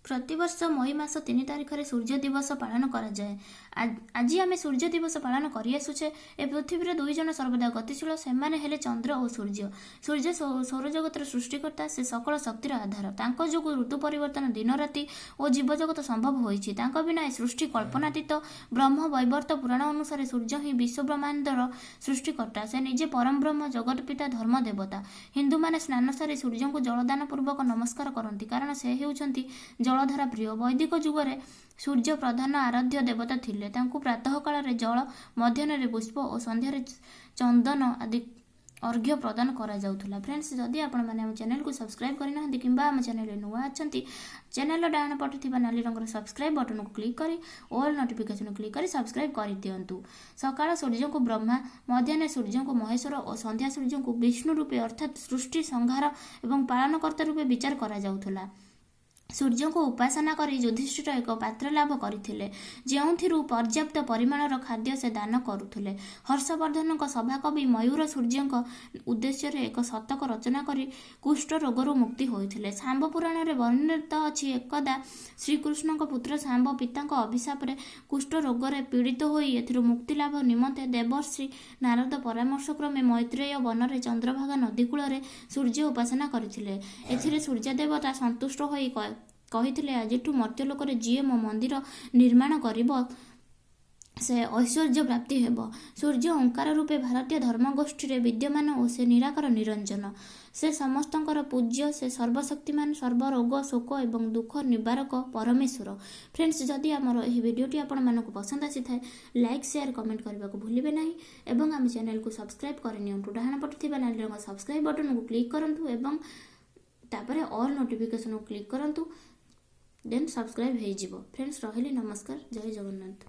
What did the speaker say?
ପ୍ରତିବର୍ଷ ମଇ ମାସ 3 ତାରିଖରେ ସୂର୍ଯ୍ୟ ଦିବସ ପାଳନ କରାଯାଏ। ଆଜି ଆମେ ସୂର୍ଯ୍ୟ ଦିବସ ପାଳନ କରିଆସୁଛେ। ଏ ପୃଥିବୀର ଦୁଇ ଜଣ ସର୍ବଦା ଗତିଶୀଳ, ସେମାନେ ହେଲେ ଚନ୍ଦ୍ର ଓ ସୂର୍ଯ୍ୟ। ସୂର୍ଯ୍ୟ ସୌରଜଗତର ସୃଷ୍ଟିକର୍ତ୍ତା। ସେ ସକଳ ଶକ୍ତିର ଆଧାର। ତାଙ୍କ ଯୋଗୁଁ ଋତୁ ପରିବର୍ତ୍ତନ, ଦିନ ରାତି ଓ ଜୀବଜଗତ ସମ୍ଭବ ହୋଇଛି। ତାଙ୍କ ବିନା ଏ ସୃଷ୍ଟି କଳ୍ପନାତୀତ। ବ୍ରହ୍ମ ବୈବର୍ତ୍ତ ପୁରାଣ ଅନୁସାରେ ସୂର୍ଯ୍ୟ ହିଁ ବିଶ୍ୱବ୍ରହ୍ମାଣ୍ଡର ସୃଷ୍ଟିକର୍ତ୍ତା। ସେ ନିଜେ ପରମ ବ୍ରହ୍ମ, ଜଗତ ପିତା, ଧର୍ମ ଦେବତା। ହିନ୍ଦୁମାନେ ସ୍ନାନ ସାରି ସୂର୍ଯ୍ୟଙ୍କୁ ଜଳଦାନ ପୂର୍ବକ ନମସ୍କାର କରନ୍ତି, କାରଣ ସେ ହେଉଛନ୍ତି ଜଳଧାରା ପ୍ରିୟ। ବୈଦିକ ଯୁଗରେ ସୂର୍ଯ୍ୟ ପ୍ରଧାନ ଆରାଧ୍ୟ ଦେବତା ଥିଲେ। ତାଙ୍କୁ ପ୍ରାତଃ କାଳରେ ଜଳ, ମଧ୍ୟାହ୍ନରେ ପୁଷ୍ପ ଓ ସନ୍ଧ୍ୟାରେ ଚନ୍ଦନ ଆଦି ଅର୍ଘ୍ୟ ପ୍ରଦାନ କରାଯାଉଥିଲା। ଫ୍ରେଣ୍ଡସ୍, ଯଦି ଆପଣମାନେ ଆମ ଚ୍ୟାନେଲକୁ ସବସ୍କ୍ରାଇବ୍ କରିନାହାନ୍ତି କିମ୍ବା ଆମ ଚ୍ୟାନେଲରେ ନୂଆ ଅଛନ୍ତି, ଚ୍ୟାନେଲର ଡାହାଣ ପଟେ ଥିବା ନାଲି ରଙ୍ଗର ସବସ୍କ୍ରାଇବ୍ ବଟନକୁ କ୍ଲିକ୍ କରି ଅଲ୍ ନୋଟିଫିକେସନ୍ କ୍ଲିକ୍ କରି ସବସ୍କ୍ରାଇବ୍ କରିଦିଅନ୍ତୁ। ସକାଳ ସୂର୍ଯ୍ୟଙ୍କୁ ବ୍ରହ୍ମା, ମଧ୍ୟାହ୍ନ ସୂର୍ଯ୍ୟଙ୍କୁ ମହେଶ୍ୱର ଓ ସନ୍ଧ୍ୟା ସୂର୍ଯ୍ୟଙ୍କୁ ବିଷ୍ଣୁ ରୂପେ, ଅର୍ଥାତ୍ ସୃଷ୍ଟି, ସଂହାର ଏବଂ ପାଳନକର୍ତ୍ତା ରୂପେ ବିଚାର କରାଯାଉଥିଲା। ସୂର୍ଯ୍ୟଙ୍କୁ ଉପାସନା କରି ଯୁଧିଷ୍ଠିର ଏକ ପାତ୍ର ଲାଭ କରିଥିଲେ, ଯେଉଁଥିରୁ ପର୍ଯ୍ୟାପ୍ତ ପରିମାଣର ଖାଦ୍ୟ ସେ ଦାନ କରୁଥିଲେ। ହର୍ଷବର୍ଦ୍ଧନଙ୍କ ସଭାକବି ମୟୂର ସୂର୍ଯ୍ୟଙ୍କ ଉଦ୍ଦେଶ୍ୟରେ ଏକ ଶତକ ରଚନା କରି କୁଷ୍ଠ ରୋଗରୁ ମୁକ୍ତି ହୋଇଥିଲେ। ଶାମ୍ବ ପୁରାଣରେ ବର୍ଣ୍ଣିତ ଅଛି, ଏକଦା ଶ୍ରୀକୃଷ୍ଣଙ୍କ ପୁତ୍ର ଶାମ୍ବ ପିତାଙ୍କ ଅଭିଶାପରେ କୁଷ୍ଠ ରୋଗରେ ପୀଡ଼ିତ ହୋଇ ଏଥିରୁ ମୁକ୍ତି ଲାଭ ନିମନ୍ତେ ଦେବର୍ଷି ନାରଦ ପରାମର୍ଶ କ୍ରମେ ମୈତ୍ରେୟ ବନରେ ଚନ୍ଦ୍ରଭାଗା ନଦୀ କୂଳରେ ସୂର୍ଯ୍ୟ ଉପାସନା କରିଥିଲେ। ଏଥିରେ ସୂର୍ଯ୍ୟ ଦେବତା ସନ୍ତୁଷ୍ଟ ହୋଇ କହିଥିଲେ, ଆଜିଠୁ ମର୍ତ୍ତ୍ୟଲୋକରେ ଯିଏ ମୋ ମନ୍ଦିର ନିର୍ମାଣ କରିବ, ସେ ଐଶ୍ୱର୍ଯ୍ୟ ପ୍ରାପ୍ତି ହେବ। ସୂର୍ଯ୍ୟ ଓଙ୍କାର ରୂପେ ଭାରତୀୟ ଧର୍ମଗୋଷ୍ଠୀରେ ବିଦ୍ୟମାନ ଓ ସେ ନିରାକାର, ନିରଞ୍ଜନ। ସେ ସମସ୍ତଙ୍କର ପୂଜ୍ୟ। ସେ ସର୍ବଶକ୍ତିମାନ, ସର୍ବରୋଗ, ଶୋକ ଏବଂ ଦୁଃଖ ନିବାରକ ପରମେଶ୍ୱର। ଫ୍ରେଣ୍ଡସ୍, ଯଦି ଆମର ଏହି ଭିଡ଼ିଓଟି ଆପଣମାନଙ୍କୁ ପସନ୍ଦ ଆସିଥାଏ, ଲାଇକ୍, ସେୟାର, କମେଣ୍ଟ କରିବାକୁ ଭୁଲିବେ ନାହିଁ ଏବଂ ଆମ ଚ୍ୟାନେଲକୁ ସବସ୍କ୍ରାଇବ୍ କରିନିଅନ୍ତୁ। ଡାହାଣ ପଟେ ଥିବା ନାଲି ରଙ୍ଗ ସବସ୍କ୍ରାଇବ୍ ବଟନକୁ କ୍ଲିକ୍ କରନ୍ତୁ ଏବଂ ତାପରେ ଅଲ୍ ନୋଟିଫିକେସନକୁ କ୍ଲିକ୍ କରନ୍ତୁ, ଦେନ୍ ସବସ୍କ୍ରାଇବ୍ ହେଇଯିବ। ଫ୍ରେଣ୍ଡସ୍, ରହିଲି, ନମସ୍କାର, ଜୟ ଜଗନ୍ନାଥ।